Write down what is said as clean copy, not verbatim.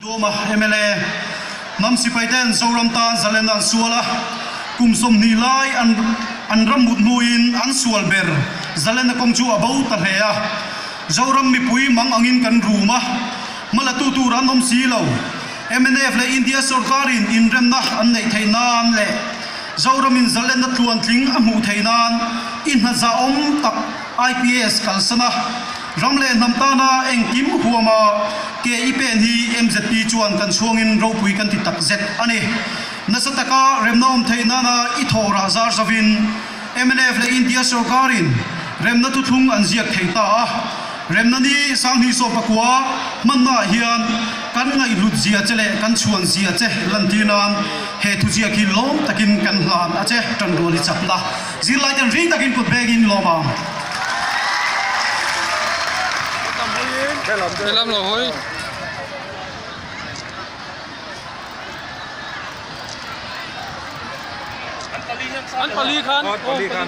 Duhawma mla hnam sipai ten Zoram tan zalenna an sual a, kum 20 lai an an ram mut hnuin an sual ber zalenna kawng chu a bo ta hle a. Zoram mipui mang angin kan rum a, hmalatu tur an awm si lo. Mnf leh India sorkarin inremna an neih theih nan leh Zoramin zalenna tluantling a hmuh theih nan i hna zahawm tak IPS kalsan a, ram leh hnam tana engkim huama ke i pen hi mzp chuan kan chhuangin ropui kan ti tak zet a ni. Nasa taka remna awm theih nana i thawhrah zar zavin mnf leh India sorkarin remna thuthlung an ziak thei ta a. Remna ni 2019 hmannaah hian kan ngaihhlut zia che leh kan chhuan zia che lantir nan he thuziak hi lawm takin kan hlan a che tanrual i chakna zirlai ten ring takin kut bengin lawm ang. Helam lo hawi. An pali khan. An pali khan.